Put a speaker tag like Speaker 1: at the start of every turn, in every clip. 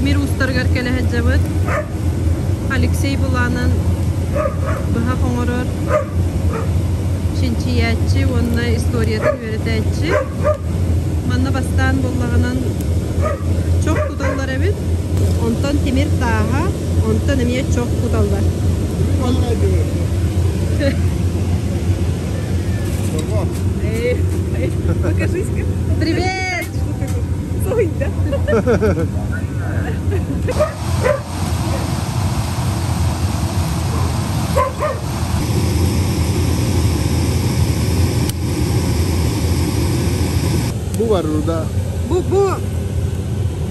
Speaker 1: Тимир уустарыгар кэлэ сылдьабыт. Алексей Буланын быһах оҥорор чинчийээччи уонна историятын үөрэтээччи. Манна бастаан буоллаҕынан чох куталлар эбит. Онтон тимир тааһа, онтон эмиэ чох куталлар. Привет!
Speaker 2: Бу бар руда.
Speaker 1: Бу бу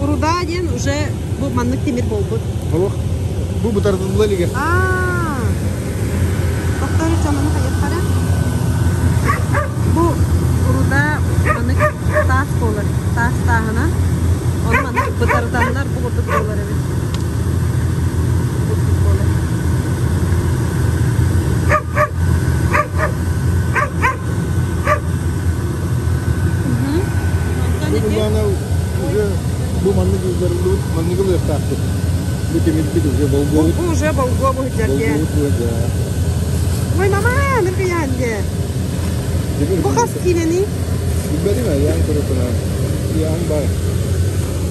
Speaker 1: руда диэн уже бу маннык тимир буолбут.
Speaker 2: Олох бу бытардылла илигэ.
Speaker 1: Аа. Тохтор чаманы хайыххара. Бу руда маннык таас буолар. Таас тааһынан. Ону маннык бытарытаннар бу курдук буолар эбит. Курдук буолар.
Speaker 2: Бу буллаана уже бу маннык ыылларыллыбыт маннык ылыахтаахпыт. Бу тимирбит уже болгуобут.
Speaker 1: Бу уже болгуо быһыдьарге.
Speaker 2: Болгуобут да.
Speaker 1: Ой, мама, ныргыйаанге. Бу хас киилэний?
Speaker 2: Билбэтим яан көрөтүнэ. Яан бай.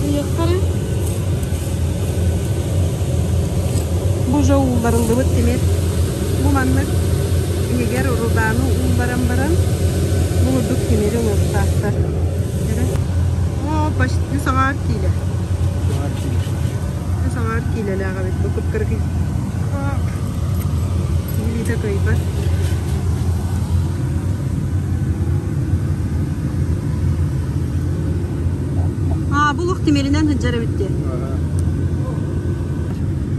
Speaker 1: Ыйыхтары. Бу уже уулларыллыбыт тимир. Бу маннык иһигэр рудааны уулларан баран бу курдук тимири ылыахтаахтар. О, почти саҥаар киилэ. Саҥаар киилэлээх эбит бу кып-кыргый. Илиитэ кыайбат. Аа, бу лух тимиринэн сылдьар эбит дии.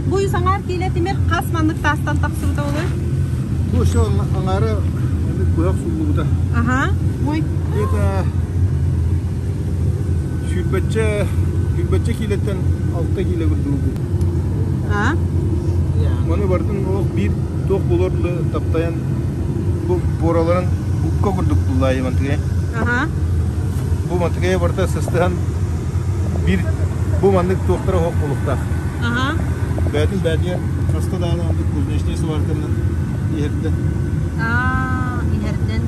Speaker 1: Бу саҥаар киилэ тимир хас маннык таастан тахсыбыта буолуой?
Speaker 2: Бу еще аҥаара быһах суллубута.
Speaker 1: Аха. Ой.
Speaker 2: Где-то сүүрбэччэ сүүрбэччэ киилэттэн алта киилэ курдук.
Speaker 1: А?
Speaker 2: Маны бардын олох биир туох буолуор таптайан бу буораларын укка курдук буллаайы мантыгай.
Speaker 1: Аха.
Speaker 2: Бу мантыгай барыта сыстыһан биир бу маннык туохтара оһох буолуохтаах.
Speaker 1: Аха.
Speaker 2: Бээтин бээтигэр хаста даҕаны оннук кузнечный сварканан иһэрдэн.
Speaker 1: Аа, иһэрдэн.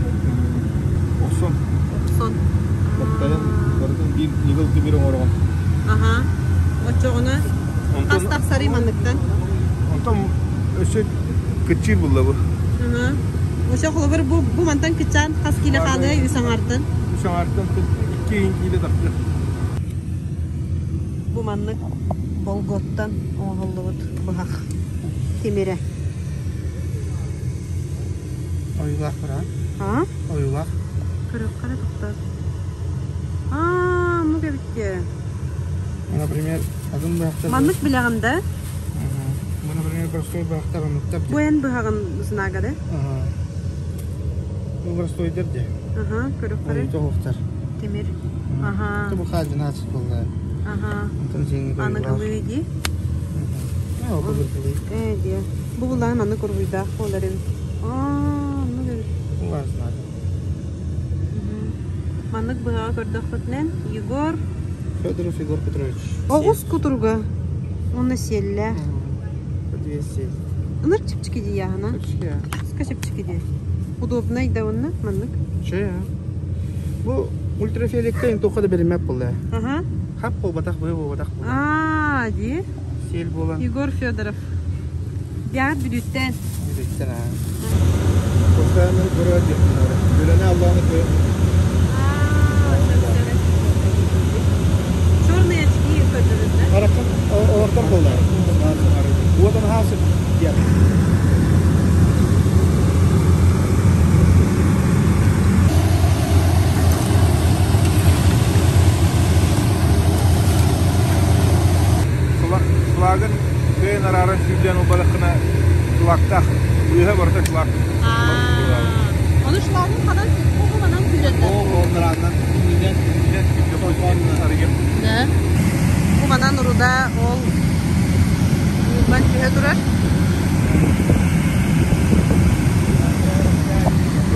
Speaker 2: Охсон.
Speaker 1: Охсон.
Speaker 2: Таптайан барытын биир ньыгыл тимир оҥороҕун.
Speaker 1: Аха. Оччоҕуна хас тахсарый манныктан?
Speaker 2: Онтон өссө кыччыыр булла бу.
Speaker 1: Аха. Өссө холобур бу бу мантан кыччаан хас киилэ хаалыай үс аҥаартан?
Speaker 2: Үс аҥаартан 2 киилэ тахсыа.
Speaker 1: Бу маннык болготтан оҥоһуллубут быһах тимирэ.
Speaker 2: Ойуулаах бара.
Speaker 1: А?
Speaker 2: Ойуулаах.
Speaker 1: Көрүөххэ тохтоо. Аа, мук эбитке.
Speaker 2: Например, атын быһахтар.
Speaker 1: Маннык билэҕин да?
Speaker 2: Бу, например, простой быһахтар оннуктар.
Speaker 1: Бу эн быһаҕын знага да?
Speaker 2: Ага. Бу простойдар де.
Speaker 1: Ага, көрүөххэ.
Speaker 2: Ойуутуохтар.
Speaker 1: Тимир. Ага.
Speaker 2: Бу хаа 12 буолла.
Speaker 1: Ага.
Speaker 2: Онтон сиҥи
Speaker 1: Аныгылыы дии. Ээ диэ. Бу булаан маннык уруһуйдаах буолар эбит. Аа, оннук эбит. Маннык быһаҕа көрдөххүтүнэн Егор
Speaker 2: Федоров Егор Петрович.
Speaker 1: Оҕус кутуруга уонна сиэллээх.
Speaker 2: 207.
Speaker 1: Ыныр чипчики дии яһына. Ска чипчики дии. Удобнай да уонна маннык.
Speaker 2: Чэ. Бу ультрафиолекка ин туохха да бэриммэт буолла.
Speaker 1: Аха.
Speaker 2: Хап буолбатах, быа буолбатах буолла.
Speaker 1: Аа, дии.
Speaker 2: Сиэл буолан.
Speaker 1: Егор Федоров. Биаҕыт бүлүүттэн.
Speaker 2: Бүлүүттэн аа. Постоянно көрө диэхтиннэр. Үлэни Алланы кö.
Speaker 1: Черные очки көрдөрөр да?
Speaker 2: Аракын олортор буолар. Уотан хаасып диэн. Шлагын кыайан арааран сүүрдээн ылбатаххына шлактаах быыһа барыта шлак.
Speaker 1: Ону шлагын ханан ханан күүрэллэр?
Speaker 2: Ол оннарааннан иннинэн иннинэн арыйым.
Speaker 1: Да. Бу манан руда ол ууллан түһэ турар.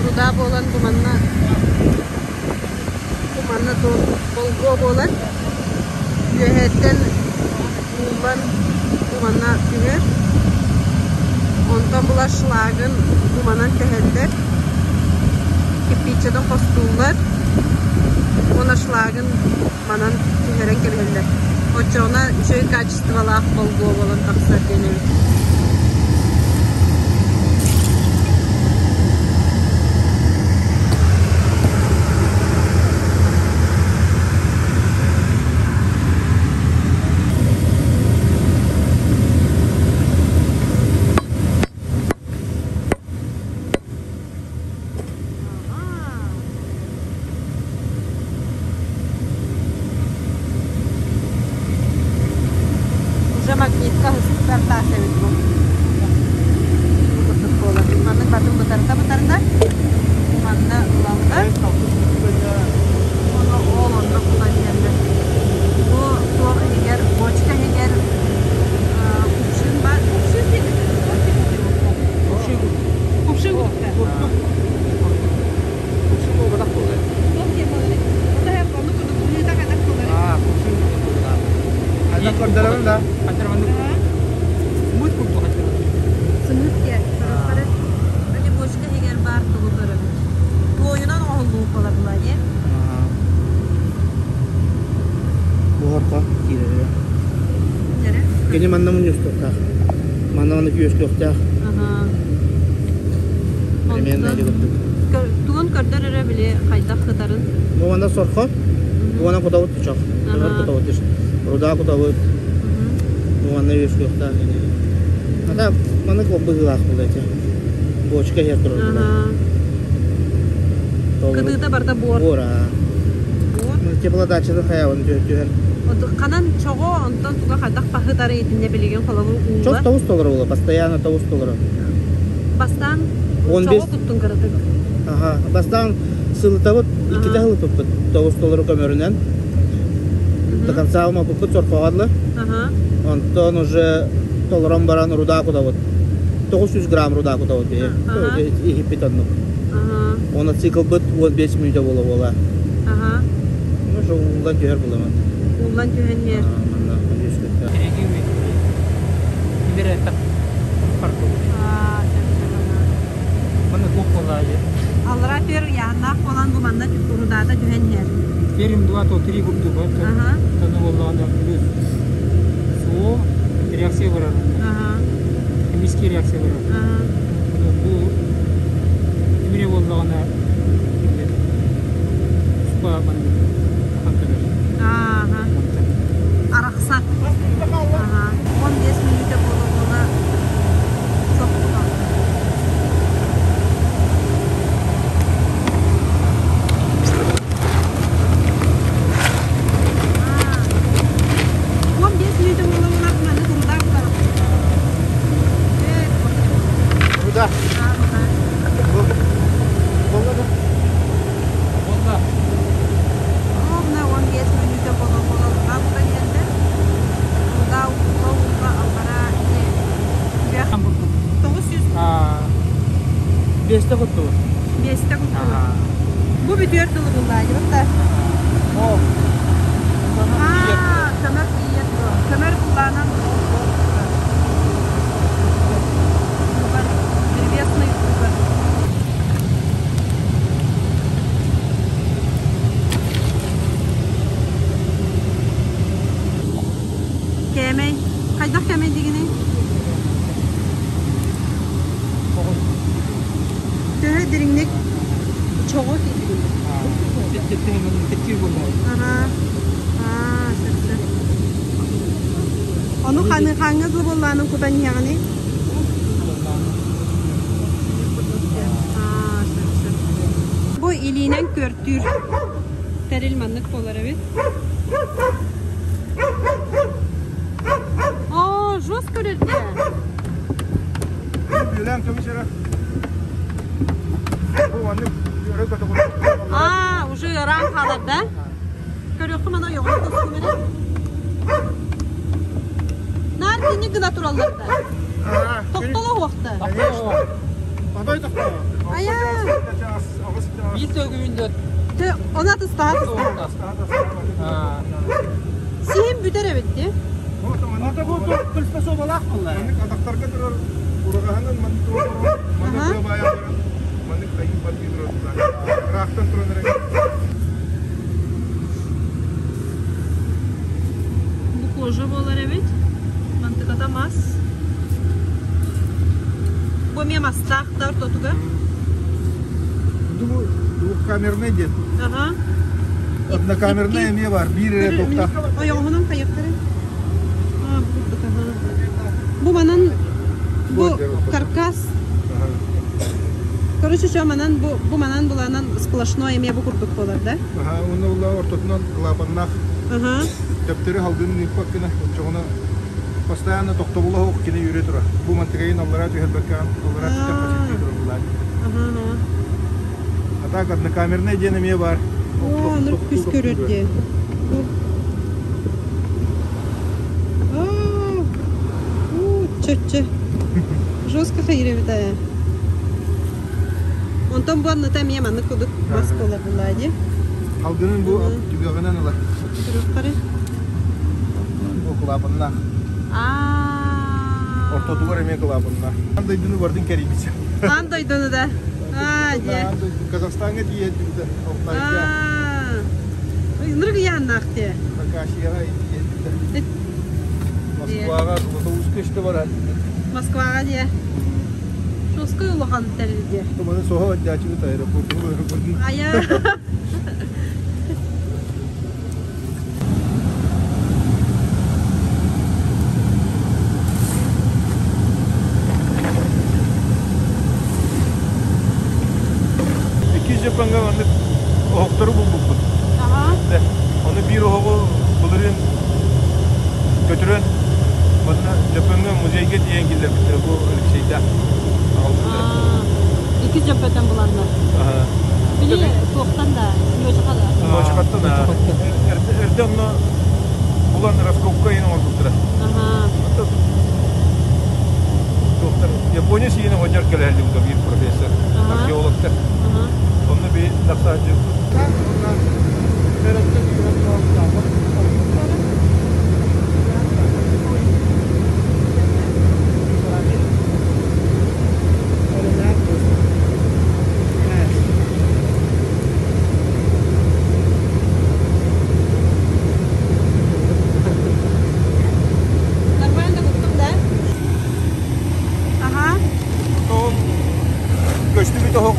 Speaker 1: Руда буолан бу манна бу манна болгуо буолар. Үөһэттэн ууллан бу манна түһэр. Онтон була шлагын бу манан тэһэллэр. Кирпииччэтин хостууллар. Уонна шлагын манан түһэрэн кэбиһэллэр. Оччоҕуна үчүгэй качестволаах болгуо буолан тахсар диэн эбит. Уже магнитка сыстар таас эбит бу. Бу курдук буолар. Маннык батын бытарыта-бытарыта манна ылаллар. Ону ол онно кутан иһэллэр. Бу туох иһигэр, бочка иһигэр кувшин бар. Кувшин диэн Кувшин. Кувшин курдук.
Speaker 2: Кувшин буолбатах буолар.
Speaker 1: Туох диэн буолар? Ону курдук быһыыта хайдах буолар?
Speaker 2: Аа, кувшин буолбатах. Хайдах көрдөрөбүн да? Сымыыт курдук
Speaker 1: Сымыыт диэн көрөххөрө. Ити бочка иһигэр баар тугу көрөбүт? Туойунан оҥоһуллубут буолар була дии.
Speaker 2: Буһарха киирэрэ. Кини манна мунньустуохтаах. Манна манна күөскүөхтээх. Примерно или курдук.
Speaker 1: Тугун көрдөр эрэ били хайдах сытарын.
Speaker 2: Бу манна сорхо, бу манна кутабыт чох. Кутабыт руда кутабыт. Бу манна үөскүөхтээх. Ата маннык быһыылаах буолла ити. Бочка иһэр турар.
Speaker 1: Кытыыта барда буор.
Speaker 2: Буор, аа. Теплодачаны хайабын түһэр.
Speaker 1: Ханан чоҕо, онтон туга хайдах баһытары итиннэ билигин холобур уула.
Speaker 2: Чох тоҕус толору була, постоянно тоҕус толору.
Speaker 1: Бастаан чоҕо куттун кыратык.
Speaker 2: Аха, бастаан сылытабыт, иккитэ сылыппыппыт тоҕус толору көмөрүнэн. До конца умаппыппыт сорхоҕо Онтон уже толорон баран руда кутабыт. 900 грамм руда кутабыт иһиппит оннук. Уонна циклбыт 15 мүнүүтэ буола-буола. Ну, что ууллан түһэр буламан.
Speaker 1: Ууллан түһэн иһэр.
Speaker 2: Манна
Speaker 1: Аллара түөр ыйааннаах буолан бу манна урудаата түһэн иһэр.
Speaker 3: Перим 2 то 3 курдук тону боллоҕуна плюс суо реакция барар. Химический реакция барар. Бу тимире боллоҕуна спа
Speaker 1: Арахсат. 15 мүнүүтэ буола-буола сохтуга. Он 5 мүнүүтэ буола-буола маны курдаах
Speaker 2: Руда. Буолла.
Speaker 1: Ровно 15 мүнүүтэ буола-буола хаалта диэннэр руда уула аллара 900
Speaker 2: Биэстэ куттубут.
Speaker 1: Биэстэ куттубут. Бу бүтүөр дылы буллаадыбыт да.
Speaker 2: О.
Speaker 1: Аа, көмөр тиийэр дуо? Көмөр буллаанан древесный уголь. Кээмэй. Хайдах кээмэй дигиний? Төһө дириҥник чоҕу киирдигин? Аха. Аа, сөп сөп. Ону ханы хаҥҥа дылы буоллаанын кутан иһэҕиний? Аа, сөп сөп. Бу илиинэн күөртүүр тэрил маннык буолар эбит. Оо, жестко үрдэ.
Speaker 2: Бүлээн көмүс эрэ. Бу маннык өрө көтөҕүллэр.
Speaker 1: Аа, уже ыараан хаалар да? Көрүөххэ мана ойоҕун тостум эрэ. Наар кини гына тураллар да. Тохтоло уохта.
Speaker 2: Отой тохтоло.
Speaker 1: Айа.
Speaker 3: Биир төгүмүндө
Speaker 1: Она тыстаат. Сиһин бүтэр эбит дии.
Speaker 2: Ата бу приспособалаах буолла.
Speaker 4: Маннык атахтарга турар ураҕаһынан маннык маннык баайа баран маннык хайыы барбыы турар ыраахтан туран эрэ.
Speaker 1: Бу кожа буолар эбит. Мантыката мас. Бу эмиэ мастаах да ортотугар.
Speaker 4: Бу двухкамерный диэн.
Speaker 1: Ага.
Speaker 4: Однокамерный эмиэ бар. Биир эрэ токтах.
Speaker 1: Ойоҕоһунан хайыахтара. Бу манан бу каркас. Короче, что манан бу бу манан буланан сплошной эмиэ бу курдук буолар да?
Speaker 4: Аха, уонна ула ортотунан клапаннаах.
Speaker 1: Аха.
Speaker 4: Төптөрү халгын ыыппаккына, оччоҕуна постоянно тохтобула суох кини үүрэ турар. Бу мантыкайын аллараа түһэрбэккэ аллараа түстэх хачыктыы турар булаан.
Speaker 1: Аха.
Speaker 4: А так однокамерный диэн эмиэ баар.
Speaker 1: О, нур күс көрөр диэ. Оо, чөччө. Жестко хайыр эбит ээ. Онтон бу анныта эмиэ маннык кудук мас буолар булаа дии.
Speaker 4: Халгынын бу түгэҕинэн ылар.
Speaker 1: Көрүөххэ
Speaker 4: Бу клапаннаах.
Speaker 1: Аа.
Speaker 4: Ортотугар эмиэ клапаннаах. Аан дойдуну бардын кэрийбит.
Speaker 1: Аан дойдуну да. Аа, дьэ.
Speaker 4: Казахстаҥҥа тиийэн дибитэ. Алтайга.
Speaker 1: Аа. Ынырык ыйааннаах дии.
Speaker 4: Хакасияҕа тиийэн дибитэ. Москваҕа Златоустка işte баран.
Speaker 1: Москваҕа дии. Жесткой улахан тэрил дии.
Speaker 4: Туманы соһо дячыбыт аэропорту аэропортун.
Speaker 1: Айа.
Speaker 4: Иккис Дьаппаҥҥа маннык оһохтору булбуппут.
Speaker 1: Аха.
Speaker 4: Ону биир оһоҕу былырыын көтүрэн манна Дьаппаҥҥа музейга тиийэн киллэрбиттэрэ бу Алексейдаах аҕалбыттара.
Speaker 1: Иккис Дьаппантан буланнар.
Speaker 4: Аха.
Speaker 1: Били туохтан да, Ньуочаха да.
Speaker 4: Нуочахаттан эрдэ онно булан раскопка иһин оҥорбуттара.
Speaker 1: Аха.
Speaker 4: Доктор Япония сиинэ оҕонньор кэлэһэллибит биир профессор, археологтар. Онно би тахсааччы.
Speaker 1: Нормально куттум да? Аха.
Speaker 4: Ол көстүбүт оһох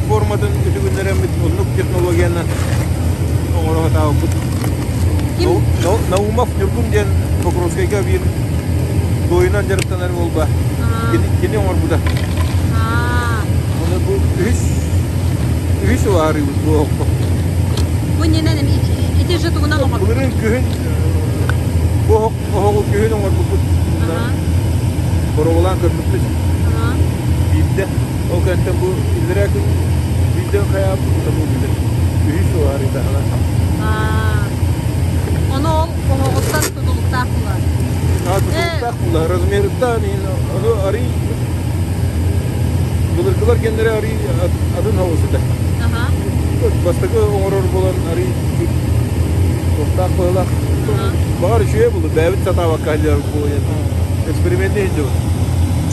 Speaker 4: форматын үтүгүннэрэммит оннук технологиянан оҥоро сатаабыппыт.
Speaker 1: Ким?
Speaker 4: Наумов Ньургун диэн Покровскайга биир туойунан дьарыктанар буолба. Кини оҥорбута. Оны бу үһүс үһүс уһаарыыбыт бу оһоххо.
Speaker 1: Бу иннинэн ити же тугунан оҥорбут?
Speaker 4: Былырыын күһүн бу оһоҕу күһүн оҥорбуппут. Боруобалаан көрбүппүт. Биирдэ. Ол кэнниттэн бу иллэрээ күн биирдэ хайаабыт бу билэр. Үһүс уһаарыыта
Speaker 1: Ону ол оһоҕуттан тутулуктаах буолар.
Speaker 4: Тутулуктаах буолар. Размерыттан ону арый былыргылар кэннэрэ арый атын оҕус этэ. Бастакы оҥорор буолан арый туохтаах быһылаах. Баҕар үчүгэй буолуо, бэйэбит сатаабакка сылдьар буолуо. Экспериментин сылдьабыт.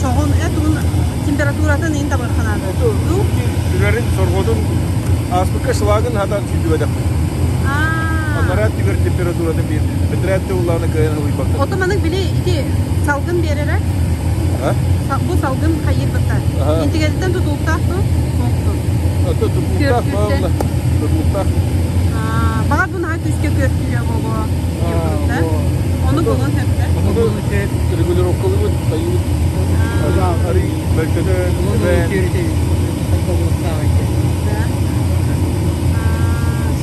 Speaker 1: Чоҕун этун температуратын ин табарханаады.
Speaker 4: Түрэрин сорҕотун ааспыкка шлагын хатан сүүрдүбэтэхпит. Анараа түгэр температуратын биэрдим. Бэтэрээт улааны кыайан ылыйбакка.
Speaker 1: Ото маннык били ити салгын биэрэрэ? Бу салгын хайыр бытта. Интигэтиттэн тутулуктаах ту?
Speaker 4: Ото тутулуктаах баалла. Тутулуктаах.
Speaker 1: Баҕар бу наһаа күүскэ күөртүүрэ буолуо. Ону булун сөптө.
Speaker 4: Ону регулировкалыыбыт, хайыыбыт. Арый мөлтөнөн,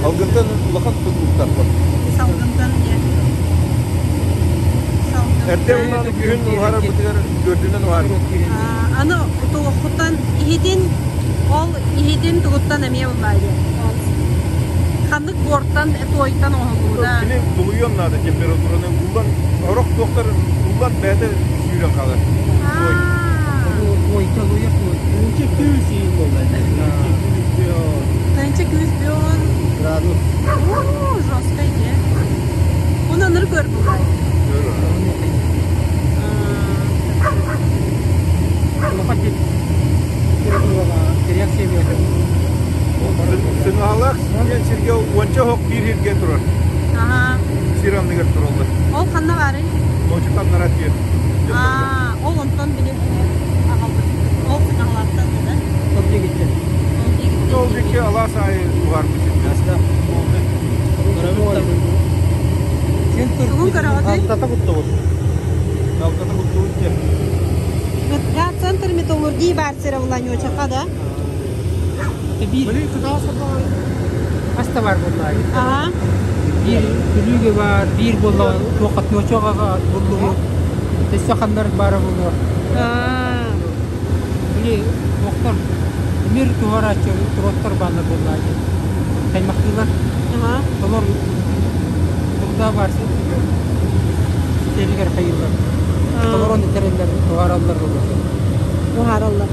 Speaker 4: Салгынтан улахан тутулуктаах бар.
Speaker 1: Салгынтан диэн.
Speaker 4: Эрдэ улааны күһүн уһаарарбытыгар күөртүнэн уһаарбыт.
Speaker 1: Аны туоххуттан иһитин ол иһитин тугуттан эмиэ буллаайы. Ханнык буортан туойтан оҥоһуллубута.
Speaker 4: Кини тулуйуон наада температураны уллан орох туохтар уллан бэйэтэ сүүрэн хаалар. Туой.
Speaker 2: Туой туой. Тыынча күүс иин буолла.
Speaker 1: Тыынча күүс бион.
Speaker 2: Градус.
Speaker 1: Уу, жесткий дии. Оны ыныр көр булай.
Speaker 3: Улахан реакция берет.
Speaker 4: Сыҥаһалаах диэн сиргэ уонча оһох биир сиргэ турар. Сир анныгар тураллар.
Speaker 1: Ол ханна баарый?
Speaker 4: Ночутаннара диэн.
Speaker 1: Ол онтон били аҕалбыт. Ол сыҥаһалаахтан да?
Speaker 3: Ол диэкиттэн.
Speaker 1: Ол диэкиттэн.
Speaker 4: Ол диэки алаас аайы уһаарбыт сирдэр.
Speaker 1: Тугун көрөҕүтүй?
Speaker 2: Алтата куттубут.
Speaker 4: Алтата куттубут диэн.
Speaker 1: Центр металлургии баар сирэ була Ньуочаха да?
Speaker 3: Биир хас да баар буолла.
Speaker 1: Аха.
Speaker 3: Биир Бүлүүгэ баар, биир буолла туохха Ньуочаҕаҕа буллугу. Өссө ханнар баара буолуо. Били туохтар тимир туһарааччы туроттар бааллар буолла Каймахтыылар. Олор труда баар сиэлигэр хайыыллар. Толорон итэрэллэр, туһараллар буолуо.
Speaker 1: Туһараллар.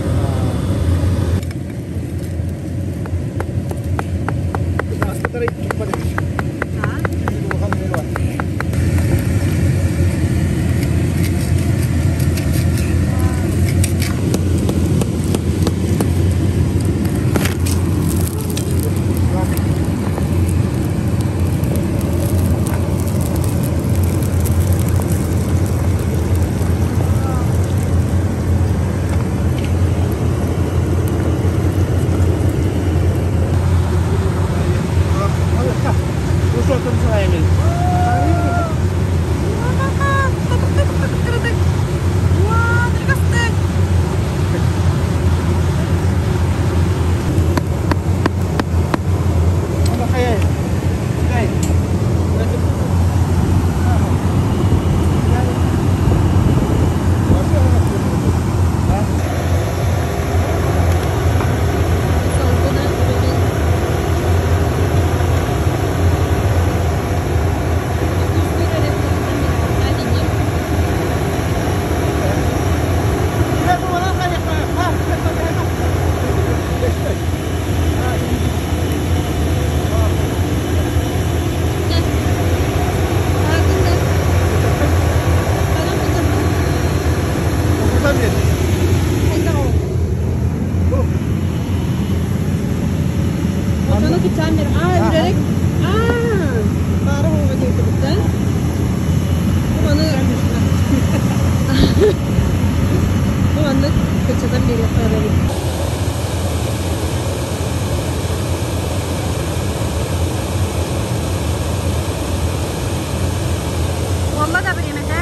Speaker 1: Буолла да бириэмэтэ?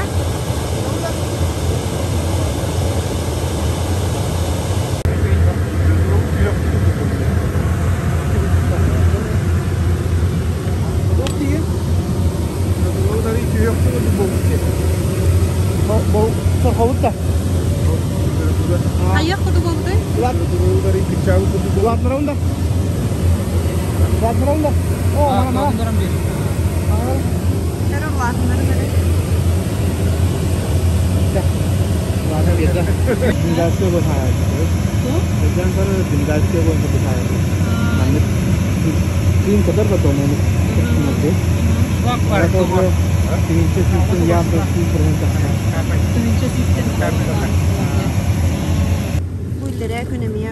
Speaker 1: Хайыах курдук буолбутай? Эрэ улаатыннарын эрэ. Бу иллэрээ күн эмиэ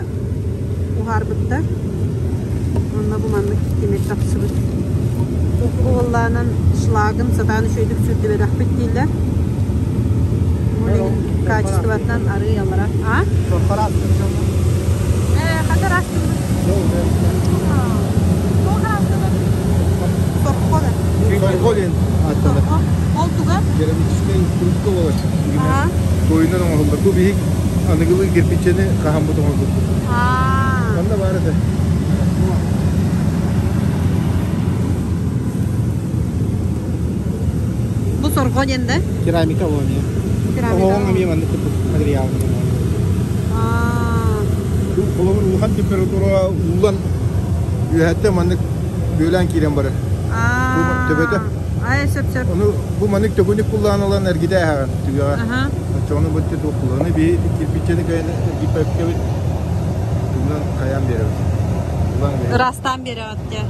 Speaker 1: уһаарбыттар. Онно бу маннык тимир тахсыбыт. Бу буоллаанан шлагын сатаан үчүгэйдик сүүрдүбэтэхпит дииллэр. Ол качествотынан арыы алара. А? Э, хата растыбыт. Туох растыбыт? Сорхо да.
Speaker 4: Сорхо диэн ааттанар.
Speaker 1: Сорхо. Ол туга?
Speaker 4: Керамическай трубка буолар.
Speaker 1: Аа.
Speaker 4: Туойунан оҥоһуллар. Бу биһик аныгылыы кирпиччэни хаһаммыт оҥорбуппут.
Speaker 1: Аа.
Speaker 4: Манна баар этэ.
Speaker 1: Бу сорҕо диэн да?
Speaker 2: Керамика буолан
Speaker 1: Керамика.
Speaker 2: Оһоҕуҥ эмиэ маннык курдук материал.
Speaker 1: Аа.
Speaker 4: Холобур улахан температураҕа уулан үөһэттэн маннык бүөлээн киирэн барар. Бу төбөтө.
Speaker 1: Ай, сөп сөп.
Speaker 4: Ону бу маннык төгүнүк куллаан ылан эргитэ эһэҕин түгэҕэ. Оччоҕуна бу туох кулланы биһи кирпиччэни кайан эргиппэккэбит тугунан хайаан биэрэбит. Улаан биэрэбит.
Speaker 1: Ыраастаан биэрэҕит дии.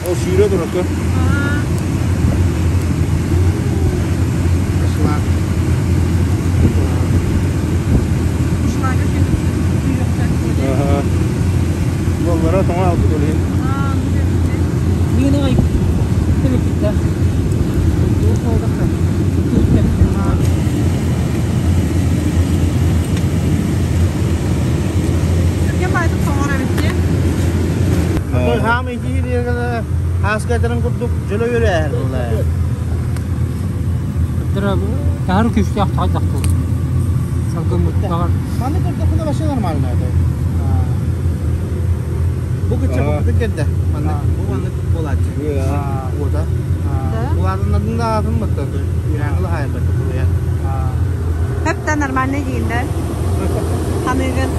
Speaker 4: Ол сүүрэ турар көр.
Speaker 2: Шлак.
Speaker 1: Шлага сүүрүөхтээх.
Speaker 4: Аха. Буоллара тоҥо албыт ол иһин.
Speaker 3: Миэнэ ай телепитта.
Speaker 1: Түргэн баайдык тоҥор эбит дии.
Speaker 2: Хаам итии ааскайтарын курдук дьөлө үөрээһэр буолла.
Speaker 3: Таһар күүстээх таҕайдахтыл. Салгыммыттаҕар.
Speaker 2: Маны көрдөххүнэ вообще нормально это. Бу кычча бу кэлдэ. Маннык бу маннык буолааччы. Уота.
Speaker 1: Да?
Speaker 2: Улаатыннардын да аатын баттан. Үһээҥи хаайбатта буруйа.
Speaker 1: Хөп да нормальный дииллэр. Ханыгын.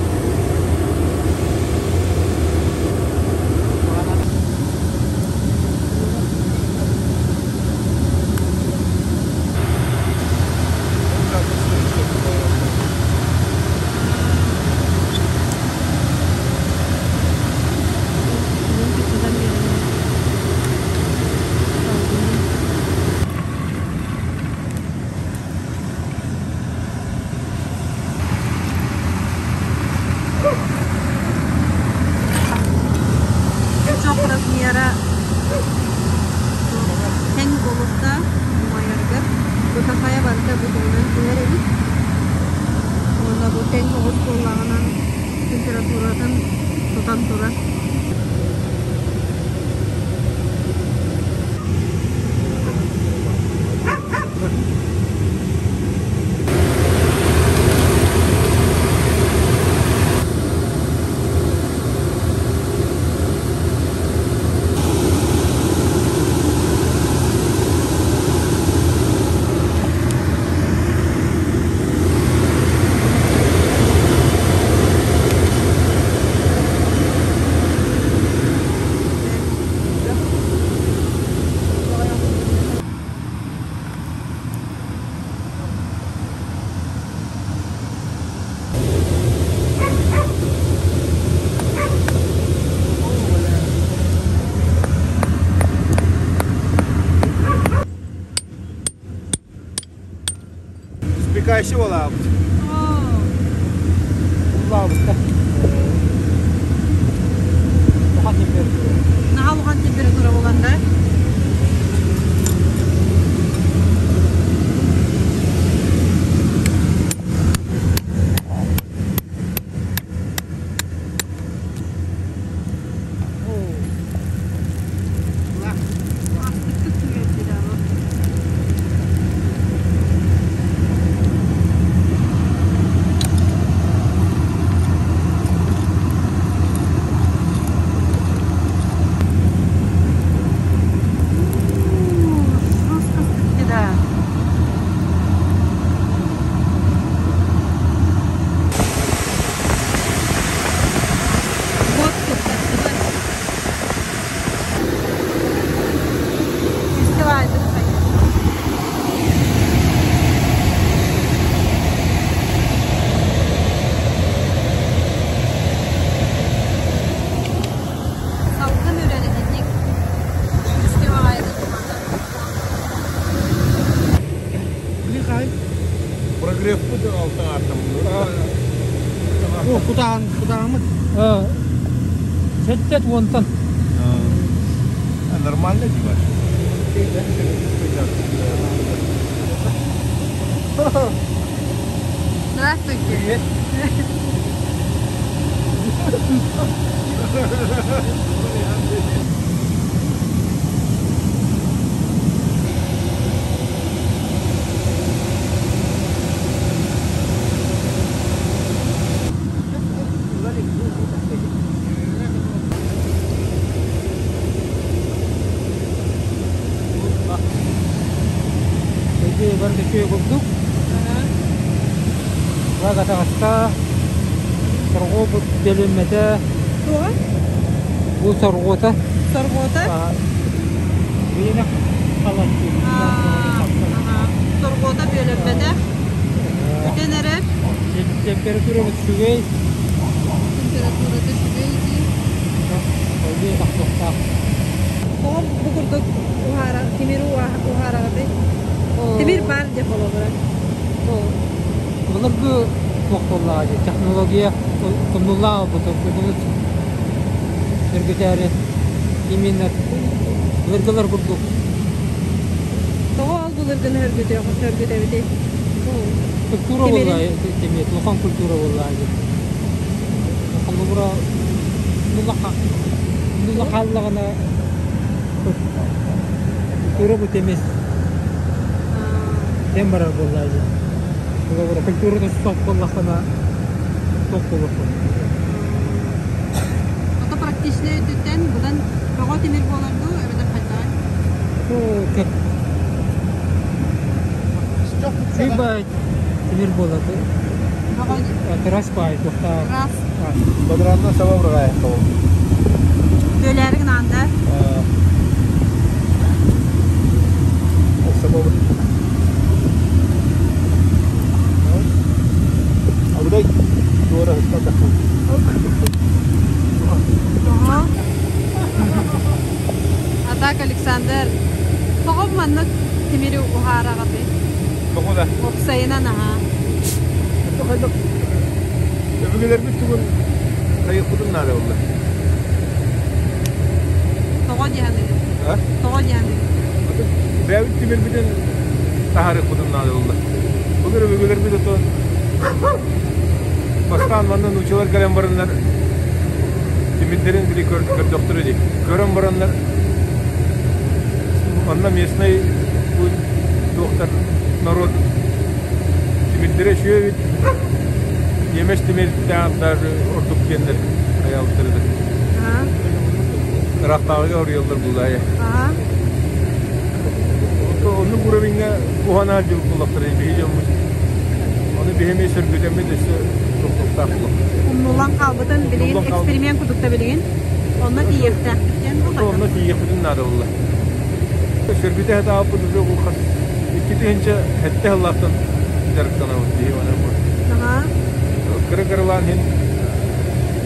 Speaker 1: Чох размера тэҥ буолуохтаах умайарыгар. Бу такая барыта бу туһунан түһэр эбит. Уонна бу тэҥ оҕус буоллаҕынан температуратын тутан турар.
Speaker 4: Спекающий буолаабыт.
Speaker 3: Улаабытта. Улахан температура.
Speaker 1: Наһаа улахан температура буолан да? Астыктык түгэрдилэр бу. Жестко да. Вот тут Фестиваль. Салгын үрэр итинник күүскэ баҕайытык уматар.
Speaker 4: Прогрев алта артам.
Speaker 2: О, кутаан, кутаамыт.
Speaker 3: Сэттэ уонтан.
Speaker 4: Нормально диваш.
Speaker 1: Здравствуйте.
Speaker 3: Привет. Эти барыта үчүгэй курдук. Лага таҕыста. Сорҕо бөлүммэтэ.
Speaker 1: Туоҕа?
Speaker 3: Бу сорҕуота.
Speaker 1: Сорҕуота?
Speaker 3: Биэнэх халаччы.
Speaker 1: Сорҕуота бүөлэммэтэ. Бүтэн эрэр.
Speaker 3: Температура үчүгэй.
Speaker 1: Температурата үчүгэй дии.
Speaker 3: Ол тахсыахтаах.
Speaker 1: Тоҕо ордук уһаара, тимири уһаараҕытый? Тимир баар дьэ холобура.
Speaker 3: Былыргы туох буоллаҕа дии, технология тумнуллаах буолбут, сөргүтээри именно былыргылар курдук.
Speaker 1: Тоҕо ол былыргыны сөргүтэбитий?
Speaker 3: Культура буолла, тимир, улахан культура буоллаҕа дии. Холобура, нула хааллаҕына культура бу эмиэ Кэм барар буоллаа дии. Холобура, культурата суох буоллаххына суох буолуоххун.
Speaker 1: Ото практичнай өттүттэн быдан бөҕө тимир буолар дуу, эбэтэр хайдаҕай?
Speaker 3: Либо тимир буолар.
Speaker 1: Бөҕө
Speaker 3: Трасс баай туохтаах.
Speaker 1: Трасс.
Speaker 4: Бадараанна саба бырҕаайахха ол.
Speaker 1: Бүөлээри гынаан да?
Speaker 4: Сабабыт. Абыдай туора ыстатахпын.
Speaker 1: Тоҕо? А так, Александр, тоҕо маннык тимири уһаараҕытый?
Speaker 4: Тоҕо да?
Speaker 1: Уопсайынан аһаа.
Speaker 4: Хайдах өбүгэлэрбит тугун хайыахпытын наада буолла.
Speaker 1: Тоҕо диэханыгын?
Speaker 4: А?
Speaker 1: Тоҕо диэханыгын?
Speaker 4: Бэйэбит тимирбитин таһаарыахпытын наада буолла. Былыр өбүгэлэрбит ото бастаан манна нуучалар кэлэн бараннар тимирдэрин били көрдөхтөрө дии. Көрөн бараннар манна местный туохтар народ тимирдэрэ үчүгэй эбит. Немец тимирдээх даже ордук диэннэр айаабыттар эбит. Ыраахтааҕыга оруйаллар буллаайа. Оннук уровеньҥа уһанаат дьыл буллахтара биһи дьоммут. Ону биһи эмиэ сөргүтэммит өссө тохтуохтаах буллахпыт.
Speaker 1: Умнуллан хаалбытын билигин эксперимент курдук билигин. Онно тиийиэхтээхпит диэн
Speaker 4: Онно тиийиэхпитин наада буолла. Сөргүтэ сатаабыппыт уже бу хас 2007 сыллаахтан дьарыктанабыт дии онон бу. Кыра-кыралаан иһин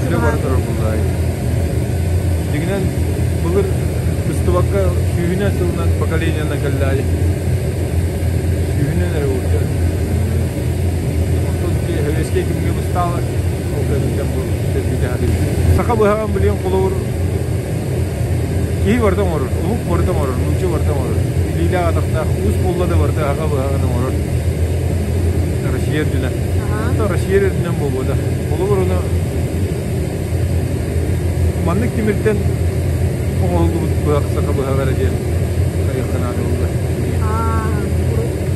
Speaker 4: үлэ бара турар буоллаҕай. Дьиҥинэн былыр быстыбакка сүүһүнэн сылынан поколениенан кэллээйи. Сүүһүнэн эрэ буолча. Онтон сэбиэскэй кэмҥэ быстаала ол кэнниттэн бу сөргүтэ сатыыр. Саха быһаҕын билигин холобур Киһи барыта оҥорор, омук барыта оҥорор, нуучча барыта оҥорор. Илиилээх атахтаах уус буолла да барыта аҕа быһаҕын оҥорор. Россия үрдүнэн. Россия үрдүнэн буолбута. Холобур ону маннык тимиртэн оҥоһуллубут быһах саха быһаҕа эрэ диэн хайыахха наада буолла.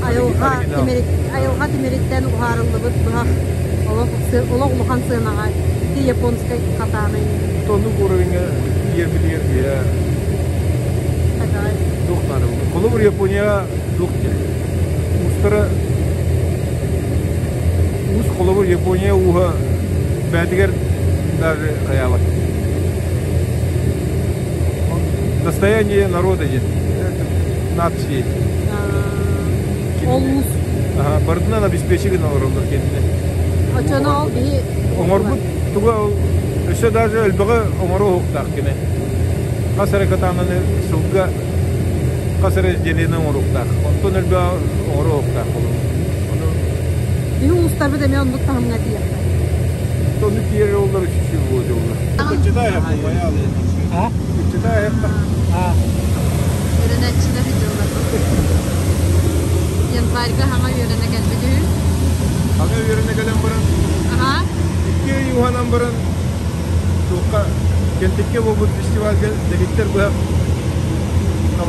Speaker 1: Айылҕа айылҕа тимириттэн уһаарыллыбыт быһах олох олох улахан сыанаҕа ити японскай хатаанай
Speaker 4: Оннук уровеньҥа тиийэрбитигэр биһэ туох наада Холобур Японияҕа туох диэн уустара уус холобур Япония ууһа бээтигэр даже хайаабат. Достояние народа диэн нации.
Speaker 1: Ол уус.
Speaker 4: Барытынан обеспечи гына олороллор кинини.
Speaker 1: Очону ол биһи
Speaker 4: Оҥорбут туга ол өссө даже элбэҕи оҥоруо уһуктаах кини. Хас эрэ катананы сылга хас эрэ изделиени оҥоруохтаах. Онтон элбэҕи оҥоруо уһуктаах болугу. Ону
Speaker 1: Биһи уустарбыт эмиэ оннук таһымҥа тиийэхтэр.
Speaker 4: Оннук тиийэр оллар үчүгэй буолуо Кыччыта
Speaker 3: А?
Speaker 4: Кыччыта
Speaker 3: А.
Speaker 1: Үөрэнээччилэр ыйдыллар. Январьга хаҥа үөрэнэ кэлбит үһү.
Speaker 4: Хаҥа үөрэнэ кэлэн баран, икки ый уһанан баран, туохха Кэнтиккэ буолбут фестивальга дэгиттэр быһах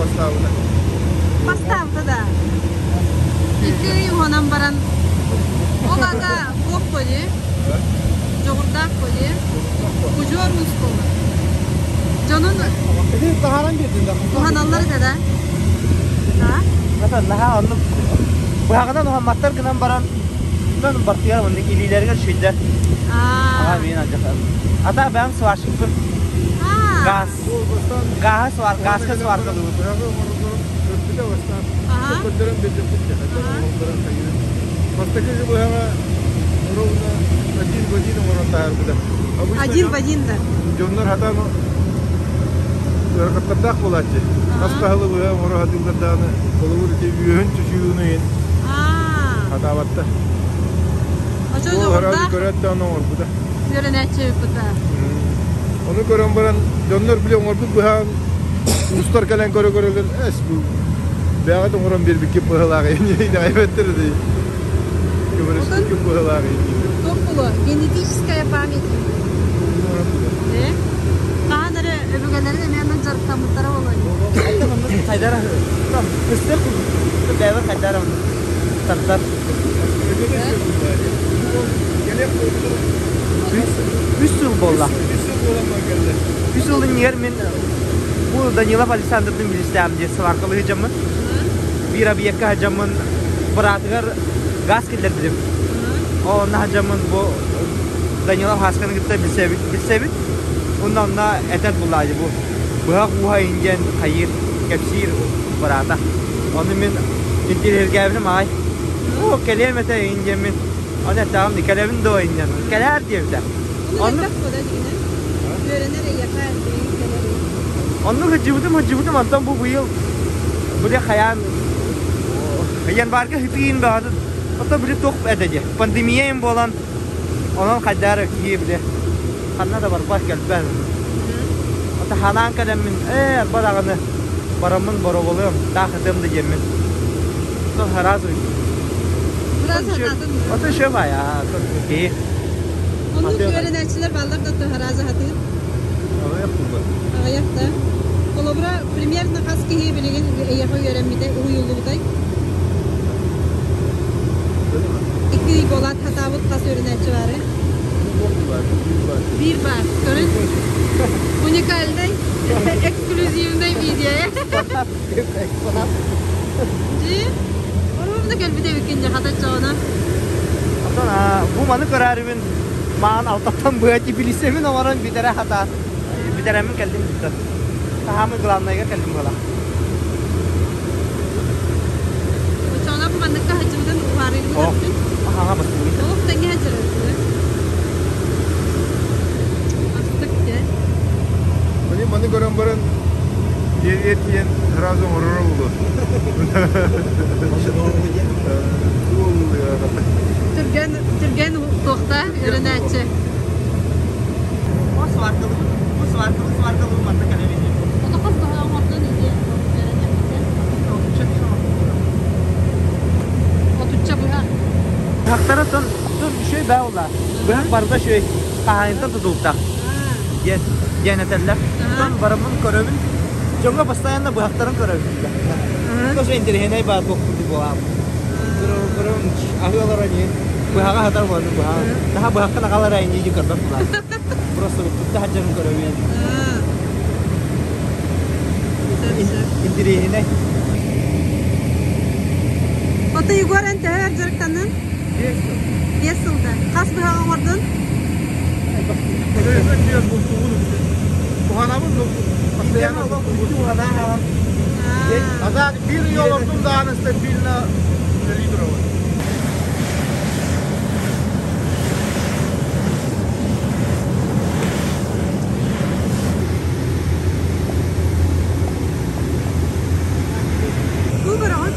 Speaker 4: бастаабыта.
Speaker 1: Бастаабыта да. Икки ый уһанан баран, ол аата туох дии? Дьоҕурдаах дии? Удьуор уус буолар. Дьонун
Speaker 2: таһааран биэрдин да.
Speaker 1: Уһаналлар этэ да?
Speaker 2: А? Наһаа оннук быһаҕынан уһамматтар гынан баран дьон бартыгар оннук илиилэригэр сүүйдэр. Аа, мин алдьатан. Ата бэйэм сварщикпын. Газ. Гааһы свар, газка сваркалыыбын.
Speaker 4: Бастакы быһаҕа ровно один в один оҥорон таһаарбыта.
Speaker 1: Один в один да.
Speaker 4: Дьоннор хатан Ыарахаттардаах буолааччы. Хас хаһылы быһа оҥоро сатыыллар даҕаны, холобур ити үөһүн чочуйууну иһин хатаабаттар. Ол араас көрөөт даҕаны оҥорбута.
Speaker 1: Үөрэнээччи ыыппыта.
Speaker 4: Ону көрөн баран, дьоннор били оҥорбут быһаан уустар кэлэн көрө-көрөлөр, эс бу бэйэҕит оҥорон биэрбиккит быһалаах итэҕэйбэттэр дии. Көмөлөспүккүт быһалаах
Speaker 1: Туох буолуо? Генетическая память. Э? Хаһан эрэ өбүгэлэрин эмиэ онон дьарыктаммыттара буолуо.
Speaker 2: Хайдар кыстык бэйэбэр хайдар тардар. Үс сыл буолла. Үс сыл иннигэр мин бу Данилов Александрдын билистэм диэн сваркалыы сылдьаммын. Биир объекка сылдьаммын быраатыгар газ киллэрбитим. Онно сылдьаммын бу Данилов Хасканы кытта билсэбит, билсэбит. Онно онно этэр буллаадьы бу быһах ууһа диэн хайыыр, кэпсиир быраата. Ону мин интириэһиргээбитим аҕай. Оо, кэлиэм этэ иҥин диэммин. Ону эттэҕим дии, кэлэбин дуо иҥин. Кэлээр диэбитэ.
Speaker 1: Оннук элбэх буола дигинэ. Үөрэнэр эйиэхэ билигин кэлэр.
Speaker 2: Оннук сылдьыбытым, сылдьыбытым, онтон бу быйыл били хайаан январьга сытыйын баҕатын оттон били туох этэ дии пандемия им буолан онон хайдаар киһи били ханна да барбат кэлбэт ото ханаан кэлэммин ээ арба даҕаны бараммын бороболуом таах ытыам да диэммин то сразу ото еще бая киһи
Speaker 1: Оннук үөрэнээччилэр бааллар да сразу хатыыр.
Speaker 4: Аҕыйах буолла.
Speaker 1: Аҕыйах да. Холобура, примерно хас киһи билигин эйиэхэ үөрэммитэ, уһуйуллубутай? Икки ый буолаат хатаабыт хас үөрэнээччи баарый? Биир баар. Көрүн. Уникальный, эксклюзивный видео. Дии. Оруобуна кэлбит эбиккин дьэ хата чоҕуна.
Speaker 2: Оттон бу маны көрөрүбүн маан алтаттан быа тибилисэбин оҥорон бүтэрэ хата бүтэрэммин кэллим бүтэ. Таһаамы главнайга кэллим буола.
Speaker 1: Очоҕуна бу манныкка сылдьыбытын уһаарыыбын өттүн.
Speaker 2: Аһаҕа бастыыбын.
Speaker 1: Олох тэҥҥэ сылдьар Астык дьэ.
Speaker 4: Маны маны көрөн баран дьиэҕэ тиийэн сразу оҥороро буолуо.
Speaker 1: Түргэн түргэн туохта үөрэнээччи.
Speaker 2: Бу сваркалыбыт, бу сваркалы сваркалыбыт манна кэлэбит.
Speaker 1: Отохос баһа оҥордон иди Отучча быһа.
Speaker 2: Быһахтара тон тон үчүгэй баа буолла. Быһах барыта үчүгэй. Хаһаайынтан тутулуктаах. Диэн диэн этэллэр. Тон бараммын көрөбүн. Дьоҥҥо постоянно быһахтарын көрөбүн. Тоже интэриэһинэй баар туох курдук буолаабыт. Көрөм аһыы олорон иһин быһаҕа хатар буолан быһаҕа. Наһаа быһаххын аҕалар иннии дии көрбөт буолаабыт. Просто тутта сылдьарын көрөбүн. Интэриэһинэй.
Speaker 1: Ото Егор эн төһө өр дьарыктаннын? 5 сылда. Хас быһаҕы оҥордун?
Speaker 4: А биир ый олордум даҕаны стабильно үлэлии турабын.
Speaker 1: Бу быраҕын.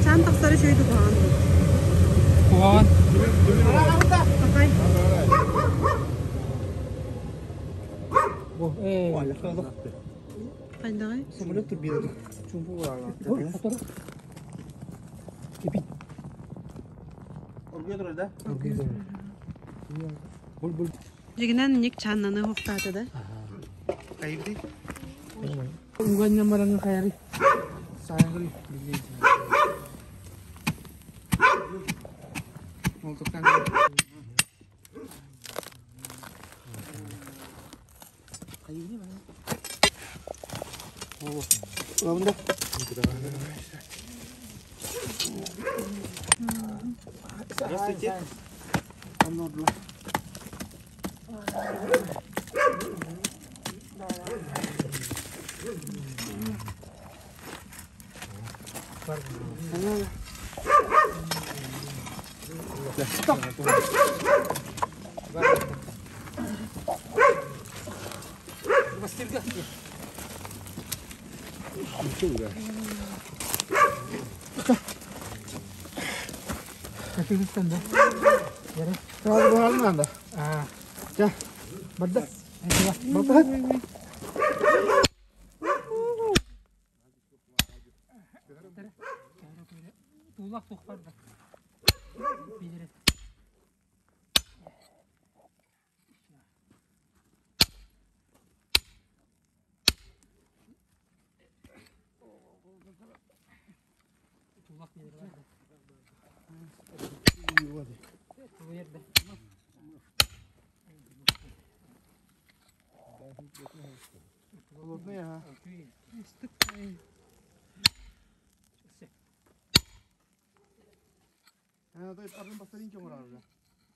Speaker 1: Чаан тахсары үчүгэй куһаҕан.
Speaker 3: Куһаҕан.
Speaker 1: Какай? Хайдаҕый?
Speaker 2: Самолет турбината. Чумпу
Speaker 3: Кипит.
Speaker 2: Оргуйа турар да?
Speaker 3: Бул бул.
Speaker 1: Дьигинэн ник чааннаны уһуктаата да?
Speaker 2: Кайырды.
Speaker 3: Уганньа мараҥы хайары.
Speaker 2: Сайгыр Здравствуйте.
Speaker 3: Кырбастырга. Катыгыстан да.
Speaker 2: Сразу буһарын надо.
Speaker 3: А,
Speaker 2: Ча, барда. Балтаһыт.
Speaker 3: Туулах туох барда. Билere. Туулах билere барда. Тулуйар да.
Speaker 2: Холодный, ага. Атын бастарин чоҥорар уже.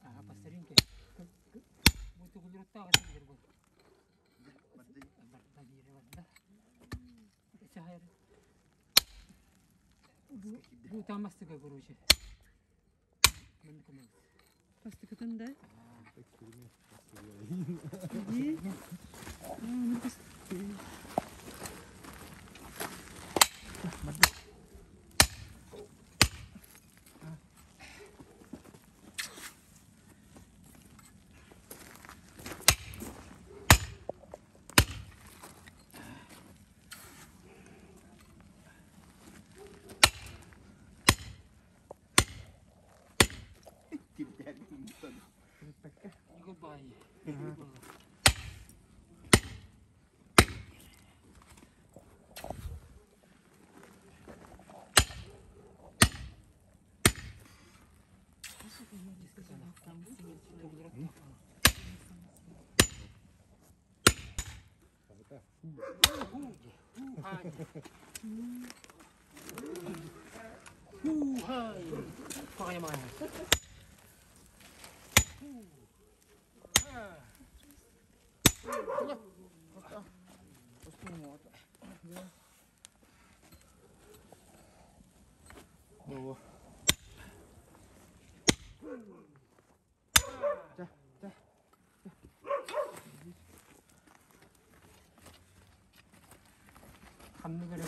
Speaker 3: Ага, постаринки. Бу тугулуруттааҕы силер бу. Барда биире барда. Сахайр. Бу тамастыга короче. Мен көмөс.
Speaker 1: Бастыкытын да. Иди.
Speaker 3: Goodbye.
Speaker 2: Бу. Ча, ча.
Speaker 3: Хамны көрө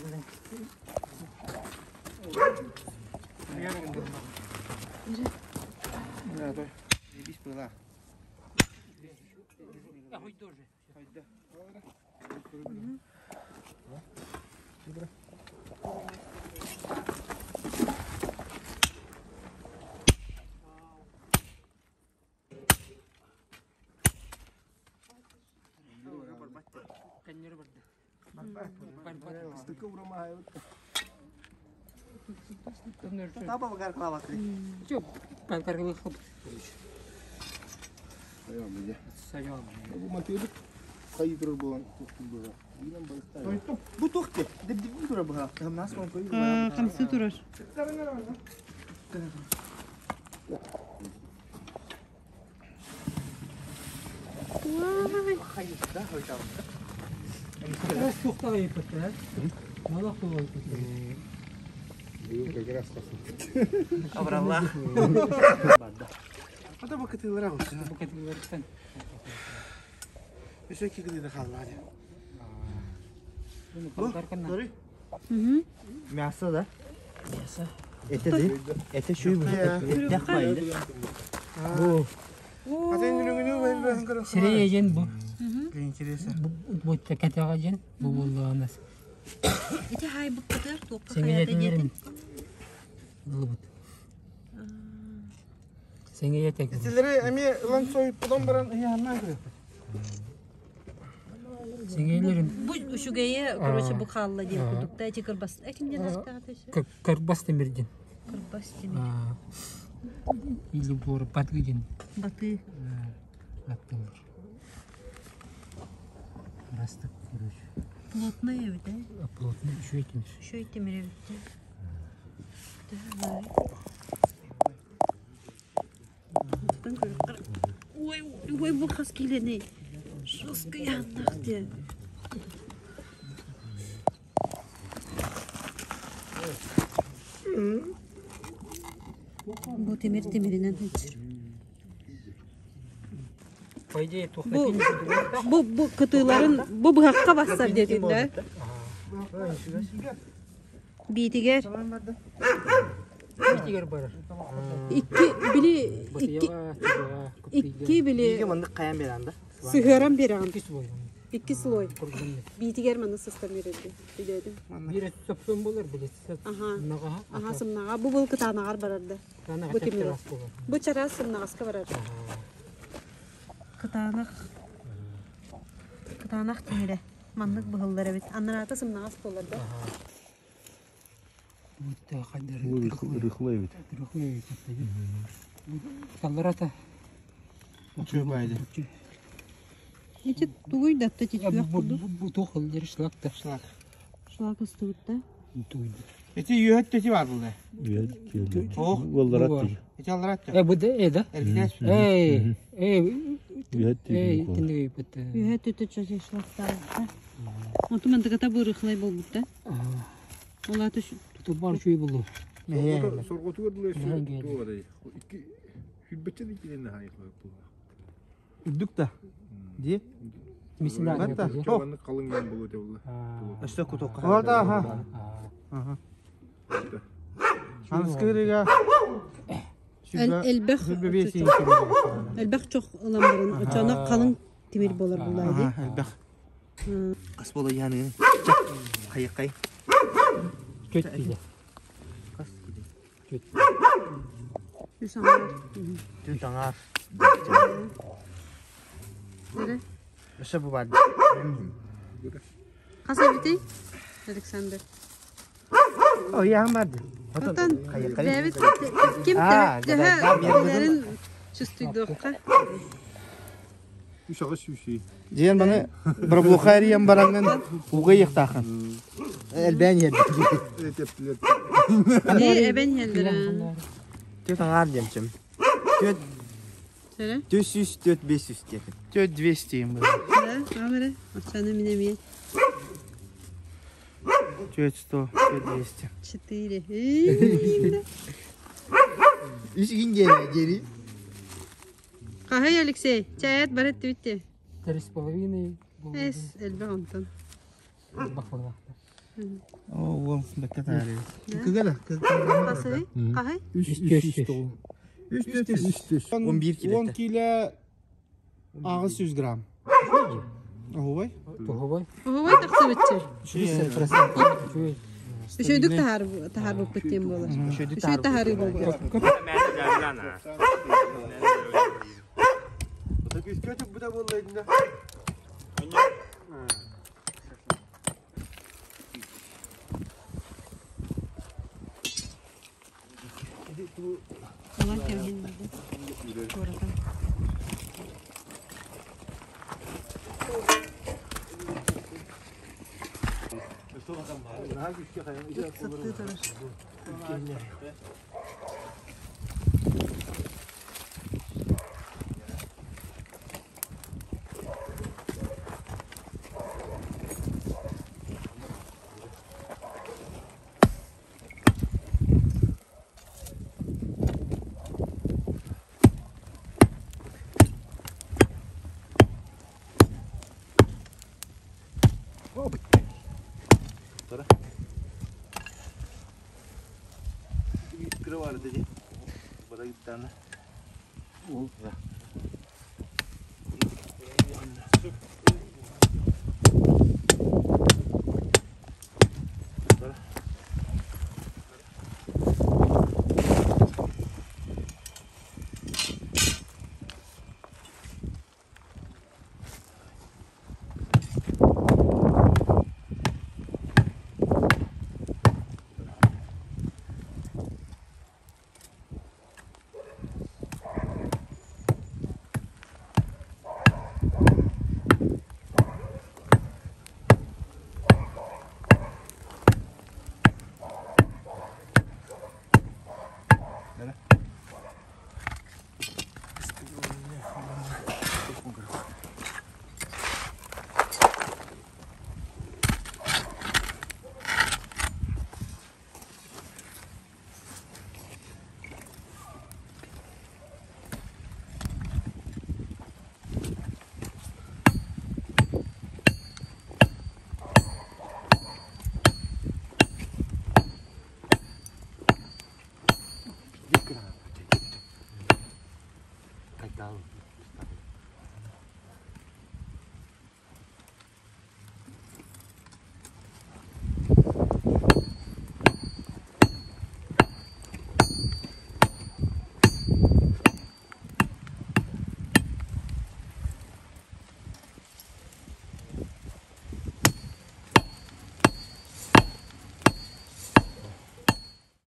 Speaker 2: Да, той. Бис была.
Speaker 3: А хоть тоже.
Speaker 2: Хайда.
Speaker 3: Кеннер барды.
Speaker 2: Таба багар клаватри.
Speaker 3: Чё, панкаргы хлоп. Сайон.
Speaker 4: Бу матыйдык хайдыр болан туктулдуга. Инан балыктай.
Speaker 2: Бу тухте. Деп деп тура бага. Нас мон кой.
Speaker 1: Хамсы турар. Вай.
Speaker 2: Да, хойта.
Speaker 3: Раз тухтага иппет, Мала хуй иппет.
Speaker 4: Бу как раз тасыл.
Speaker 2: Абралла. Ата бакытылар алсын.
Speaker 3: Бу кетилерден.
Speaker 2: Өсө кигиди халлады.
Speaker 3: Bunu панкаркана.
Speaker 2: Дори.
Speaker 5: Мясо, да?
Speaker 3: Мясо.
Speaker 5: Это да? Это шуй Это хвайда. Бу.
Speaker 2: Атын нүгүнү мен бен көрө.
Speaker 3: Сирeye жен бу.
Speaker 2: Интересно.
Speaker 3: Бу текетега жен. Бу болланас.
Speaker 1: Ити хай буккытыр туохха
Speaker 3: Сеңеятинерин. Лубут. Сеңеятек.
Speaker 2: Силери эми ылан сой потом баран яна көрө.
Speaker 3: Сеңейлерин
Speaker 1: Бу үчүгэйи, короче, бу хаалла диэн курдук да, ити кырбас. Экимден астаҕа
Speaker 3: Карбас темирдин.
Speaker 1: Кырбас тимир.
Speaker 3: Или буор батгыдин.
Speaker 1: Баты.
Speaker 3: Аттылар. Растык, короче.
Speaker 1: Плотный эбит, э?
Speaker 3: Плотно еще этим.
Speaker 1: Үчүгэй тимир эбит. Ой, ой, бу хас киленей. Жестко яннах де. Бу тимир тимиринен хычыр.
Speaker 3: По идее, туох
Speaker 1: Бу бу бу кытыыларын бу быһахха бассар диэтин да. Биитигэр
Speaker 3: Биитигэр барар.
Speaker 1: Икки били икки икки били
Speaker 5: маннык хайан беран да.
Speaker 1: Сыһыаран бераҕын.
Speaker 3: Икки слой.
Speaker 1: Икки слой. Биитигэр манны сыстан берерди. Билэдим.
Speaker 3: Биир сөпсөн болар били.
Speaker 1: Аха. Аха сымнаҕа. Бу был кытаанаҕар барарда. Бу тимир. Бу чараас сымнаҕаска барар. Кытаанах кытаанах тимирэ. Маннык быһыллар эбит. Анараата сымнаҕас буолар да.
Speaker 4: Рыхлый эбит.
Speaker 3: Рыхлый эбит. Талларата.
Speaker 2: Үчүгэй
Speaker 1: Ити тугуй да тетитүөх курдук.
Speaker 3: Бу туох ыллар шлак да.
Speaker 2: Шлак.
Speaker 1: Шлак ыстыбыт да.
Speaker 2: Ити үөһэт тети бар булда.
Speaker 4: Үөһэт.
Speaker 2: Ох.
Speaker 4: Уолларат.
Speaker 2: Ити алларат.
Speaker 3: Э бу да э да. Эй, эй,
Speaker 4: Үөһэт.
Speaker 3: эй, тинди бит.
Speaker 1: Үөһэт төтө чөчө шлактаабыт. Онту мантыката бу рыхлай болбут да. Ол аты
Speaker 3: Тут бар чуй булу.
Speaker 4: Сорготугар дылы туох Икки хүлбэччэ да килен хаайы була.
Speaker 2: Үрдүк да. Ди.
Speaker 3: Мисина.
Speaker 4: Чабанны қалың мен болу деп була.
Speaker 2: Өстө кутокка. Оларда аха. Аха. Анскырыга.
Speaker 1: Элбэх элбэх чох ылан баран очоно қалың тимир болар булайды.
Speaker 2: Элбэх.
Speaker 5: Кас бола яны. Хайыккай.
Speaker 3: Чөт киле.
Speaker 5: Кас киле.
Speaker 3: Чөт.
Speaker 1: Үс аңар.
Speaker 5: Түн таңар.
Speaker 1: Нере?
Speaker 5: Өсө бу бар.
Speaker 1: Хас эбитий? Александр.
Speaker 5: О, ян бар.
Speaker 1: Отон
Speaker 5: Хайыккай.
Speaker 1: Дэвид ким
Speaker 5: А,
Speaker 1: төһө чувствуйдуохха.
Speaker 4: Үш ағыз сүйсей.
Speaker 2: Диэн баны Барблухариям баранган уга яктахан. Элбән ер.
Speaker 4: Тептілер.
Speaker 1: Не эбен хелдер.
Speaker 5: Түн таңар демчим. Түн
Speaker 1: Söyle.
Speaker 5: 400 4 500 деп.
Speaker 2: Тет 200 им был.
Speaker 1: Да, амere. Очаны мине ми.
Speaker 2: Тет 100, тет 200.
Speaker 1: Четыре.
Speaker 5: Үш күн гере гери.
Speaker 1: Кахай Алексей, чаят барет битти.
Speaker 3: 3,5.
Speaker 1: Эс элбэх онтон.
Speaker 3: Бакылга.
Speaker 2: О, уол бекке таары. Кыгала,
Speaker 1: Касай? Кахай?
Speaker 4: Үш үш үш.
Speaker 2: Үш үш.
Speaker 5: 11 кило.
Speaker 2: 10 кило 600 грамм. Ой.
Speaker 3: Тухобой.
Speaker 1: Ой, тахсыбытчы.
Speaker 3: 60%. Чуй.
Speaker 1: Үшөйдүк тахар тахар болып кеткен болар. Үшөй тахары болбут. Olan кевин Туратан. Сытты турар.
Speaker 5: Kırı var dedi. Bana gitti.